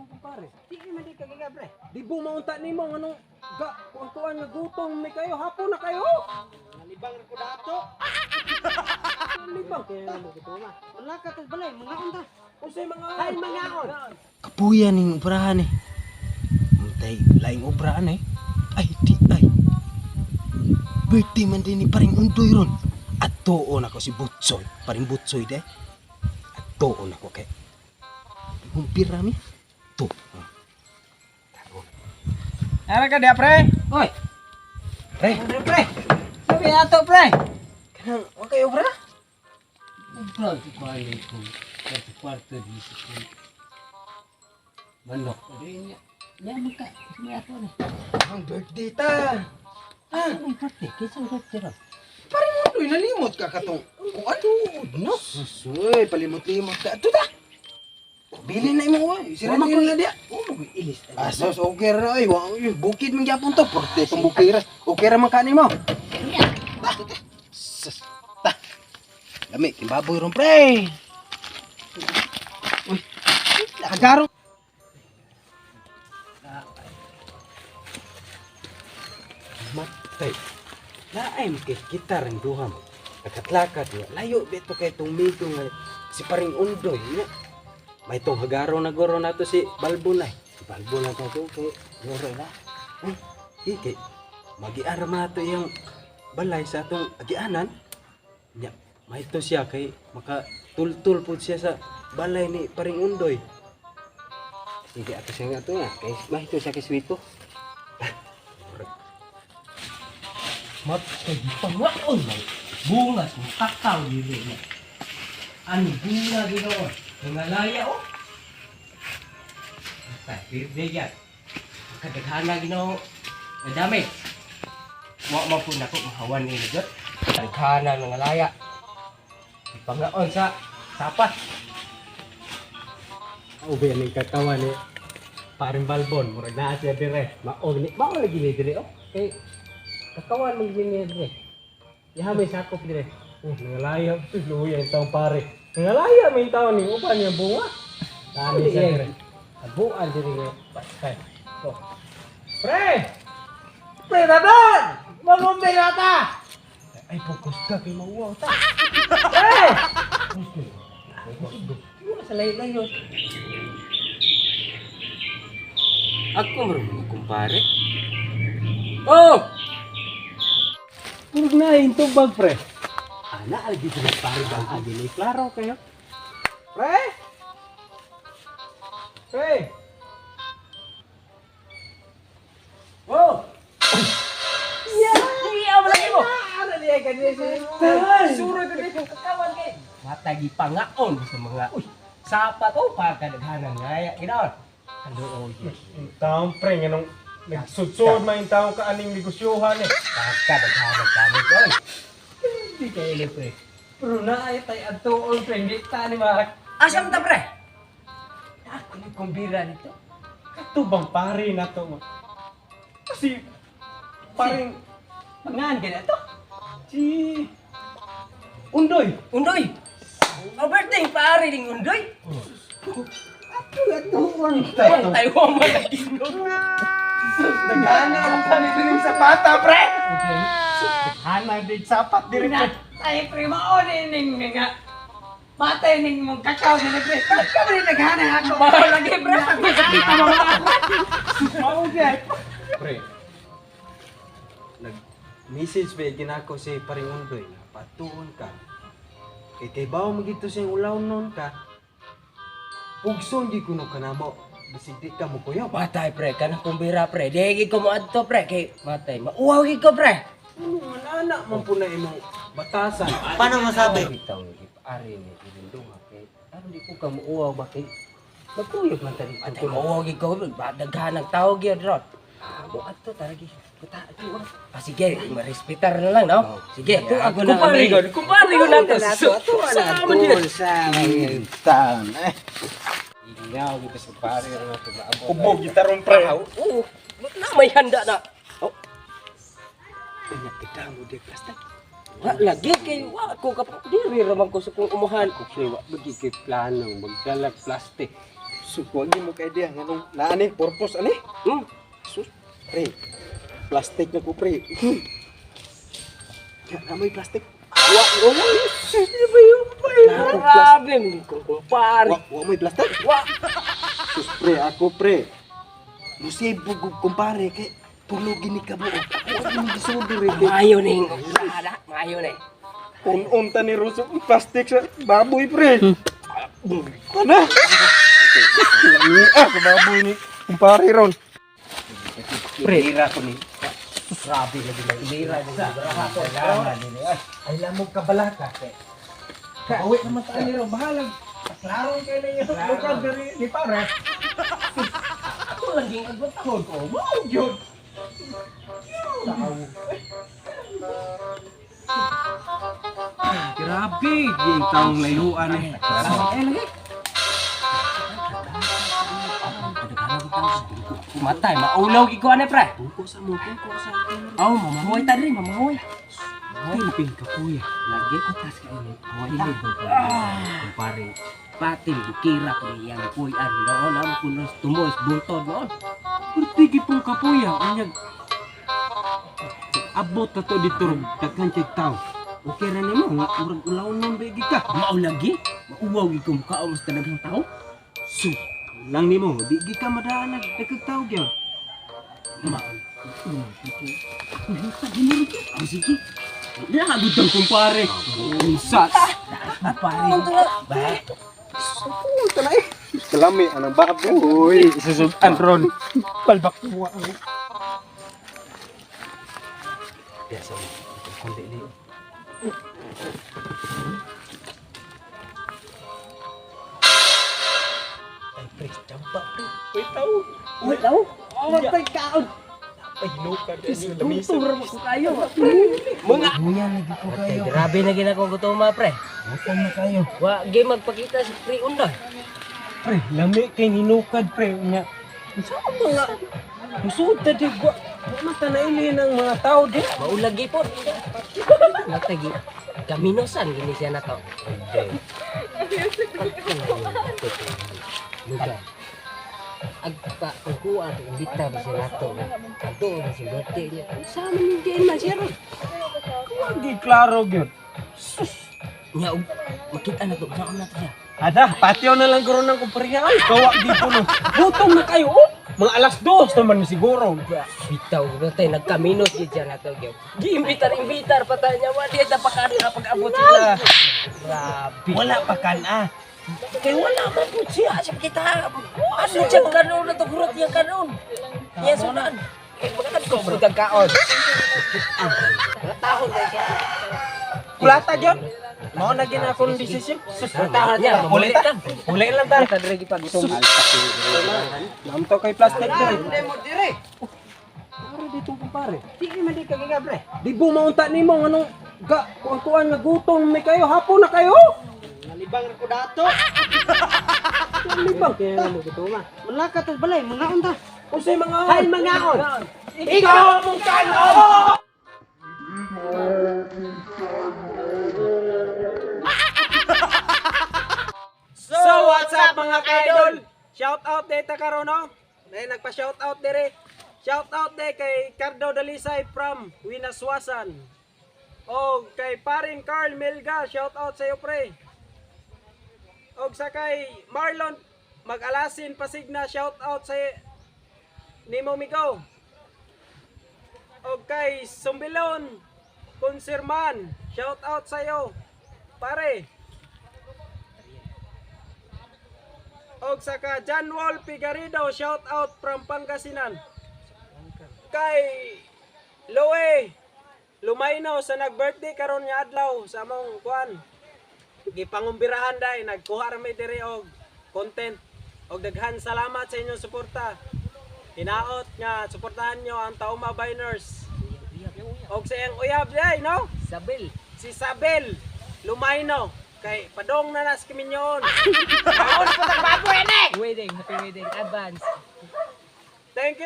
Atong kumpare. Di man di ka giga, pre. Di bumaunta nimo nganong ga kuan-kuan nga gutom ni kayo, hapon na kayo. Nalibang ra ko dato. Libang Kaya mo gituma. Wala ka tas balay, mangaon ta. Unsay mga Ay, mangaon. Kapuya ning obrahan eh. Muntay, laing obrahan eh. Ay, di ay. Birthday man din ni paring Undoy ron. At tuon ako si Butsoy. Paring Butsoy de. At tuon ako kay. Humpira mi. To. Ara ka dia, pre. Oy, Pre, pre, pre. Sabi ato, pre. kanang wa kay obra? Ubra si kuan ko. Kwarto kwarto di si kuan. Manok. Di niya. Niya man ka. May ato ni. Ang birthday ta. Ah, may birthday. Kinsa ang birthday ron? Paring Undoy, nalimot ka katong kuan. No. Susoy, palimot-limot ka. Ato ta. Bili na imo oy. Sira Wa man na dia. Oh, mo ilis. Asos, okay ra oy. Wa oy, bukid man gyapon to. Porte tong bukira. Okay ra man ka nimo. Ta. Sus. Ta. Lami kimbaboy ron, pre. Uy. Agaro. Matay. Naay makikita rin duha mo. Nakatlakad niya. Layo beto kay tong migo nga si paring Undoy niya. May tong hagaro na goro nato si Balbonay. Si Balbonay to kay goro na. Uy, kay magiara man nato iyang balay sa atong agianan. Nya, may to siya kay makatultul pud siya sa balay ni paring Undoy. Sige, ato siya nga ato nga. Kay mahito siya kay Sweeto. Matay pangaon man. Bunga sa kakao dili niya. Ano bunga ginoo? Nangalaya oh. Matay birthday yan. Kadaghana ginoo. Madami. Wa man po nako mahawan ni jud. Daghana nangalaya. Pangaon sa sapat. Ube ning katawa ni paring Balbon, murag naa siya dire. Mao ni, mao lagi ni dire oh. Kay kakawan man gini niya dire. Yaha may sakop dire. Oh, nangalaya. Luya yung taong pare. Nangalaya may taon ni uban niya bunga. Dami siya dire. Abuan dire nga. Patay. Oh. Pre! Pre Balbon! Mangumbi na ta! Ay, focus ka kay mauwaw ta. Pre! Wala sa layo-layo. Ako meron mga kumpare. Oh! Purog na yung tubag, pre. Ana lagi dire pare Balbon. Dili klaro kayo. Pre! Pre! Oh! Yeah, wala mo. Ano niya kanina Sura ka dito. Kakawan kay matagi pangaon sa mga sapat o pagkadaghanan ngaya ginaon. Kaluoy. Yung taong pre, nga nung nagsudsod man yung taong kaaning negosyohan eh. Pagkadaghanan kami oy. Hindi kayo ni pre. Pero naay tay adtuon pre, hindi ta ni Mark. Asam ta pre? Ako ni kumbira nito. Katubang pare na to. Kasi, paring Mangaan ka na to. si Undoy. Undoy. Ang birthday pare ning Undoy. Adtuon Tayo tayo man lagi no. Nagana ang tani din sa pata, pre! Nagana din sapat diri pre. Ay pre mao ni ning nga. Matay ning mong kakao ni pre. Kami naghana ako. Mao lagi pre. Kita mo Mao gyud. Pre. Nag-message ba ginako si paring Undoy na patuon ka. Kay kay bawo magito siyang ulaw nun ka. Pugson di kuno ka namo. Bisig di ka mo kuya. Matay pre, kanang kumbira pre. Di gid ko moadto pre kay matay. Mauwaw gid ko pre. Ano nga nana man po na imong batasan. Paano masabi? Bitaw ni pare ni Gilindunga kay aron di ko ka muuwaw ba kay magkuyog man tani. Matay mauwaw gid ko daghan ang tao gyud ron. Mo adto tara gi. Kuta adto. Ah sige, marespetar na lang no. Sige, tu ako na. Kumpare gud, kumpare gud nato. Sa sa taon. Eh. Ingaw gid sa pare ron ato maabot. Ubog gitaron pre. Oo. Na may handa na. Oh, Nya kita mo di plastic. wa lagi kay wa ko ka diri ra man ko sa kong umuhan. Pre, wa bagi kay plano magdalag plastic. Sus, wag mo kay idea nganong naa ni purpose ani. Sus, pre. Plastic na ko, pre. Ya, na may plastic. Wa, wa, wa. Grabe, kung kumpare. Wa, wa may plastic. Wa. Sus, pre, ako, pre. Musibog og kumpare kay tulo gini ka buok. Wa gini gisulod re kay Maayo ni Ada, maayo ni. kun-un ta ni Russo ang plastic sa baboy, pre. Kana. Lami ah, sa baboy ni kumpare ron. Pre, ira ko ni. Grabe lagi na ira ni. Ay lamog ka balaka kay. Kauwi naman ta ni ro bahalag. Klaro kay na yung lugar diri ni pare. Ako lang ging agbatahon ko. Mao gyud. Grabe, yung taong layuan eh. Ay lagi. Matay, maulaw gid ko ani, pre. Tungko sa mo, tungko sa. Oh, mamahoy ta diri, mamahoy. Pilipin ka kuya. Lagi ko tas kay ni. Dili ko kumpare. Patil bukira ko niyang puy-an noon ang kunos tumoy buntod noon. Purti gipong kapuya, unyag. Abot na to dito ron, daghan kay tao. Okay ra nimo nga murag ulaw nun ba ka. Mao lagi, mauwaw gid ko mukaon sa daghang tao. Su, lang nimo, di gi ka madaan nag dagkag tao gyud. Mao. Oh, sige. Lagod ang kumpare. Unsa? Kumpare. Ba? Punta na eh. Kalami anang baboy. Isusugan ron. Palbak mo ang. Biasa mo. Kundi ni. Ay, pre, champa, pre. Uy, tao. Uy, tao. Oh, matay kaon. Ay, hinuka din yung lamisa. Tutor mo ko kayo. Mga Nguya lagi ko Matay, grabe na ginakong gutoma, pre. Gutom na kayo. Wa gi magpakita si Pre Undoy. Pre, lami kay hinukad pre unya. Unsa ang mga musuod ta di gwa. Mata na ili ng mga tao di. Maulagi po. Matay gi. Kaminosan gini siya na to. Lugar. Agpa kung kuha to imbita ba siya nato. Ato ba si birthday niya. Sa man yung diyan man siya ron. Wagi klaro gyud. Nya og makita na to saan na to siya. Ada, patio na lang karon ng kumpariya. Ay, kawa di po no. Gutom na kayo, oh. Mga 2:00 naman siguro. Bitaw ko tayo nagkaminos gid siya nato gyud. Giimbitar imbitar pa tayo niya wa di ta pa na pag-abot sila. Grabe. Wala pa kan ah. Kay wala man po siya siya kita. Ano siya kanon na to gurot niya kanon. Niya sunan. Eh mga ko ang kaon. Mga tahon kay siya. Kulata gyud. Mao na gid akong desisyon. Sus, Tahon niya, uli ta. Uli lang ta. Ta dire gipagutom. Lamto kay plastic dire. Pare dito kumpare. Di man di ka giga pre. Di bumaunta nimo nganong ga kuan-kuan nga gutom may kayo hapon na kayo. Nalibang ra ko dato. Nalibang. Kaya mo gutoma. Malakat ang balay, mga unta. Unsay mga Hay mangaon. Ikaw among kanon. So what's up mga kaidol? Shout out data karon no. May nagpa-shout out dire. Shout out de kay Cardo Dalisay from Winaswasan. O kay Parin Carl Melga, shout out sa iyo pre. Og sa kay Marlon Mag-alasin Pasigna, shout out sa Nimo Migo. Og kay Sumbilon Consirman, shout out sa iyo pare. Og sa ka John Wall Pigarido, shout out from Pangasinan. Kay Loe Lumayno sa nag-birthday karon nga adlaw sa among kuan. Gipangumbirahan dai nagkuha ra mi diri og content. Og daghan salamat sa inyong suporta. Hinaot nga suportahan nyo ang Tauma Biners. Og sa iyang uyab dai no? Isabel. Si Sabel Lumayno kay padong na nas kiminyon. Kaon po tag baboy ni. Wedding, happy wedding advance. Thank you.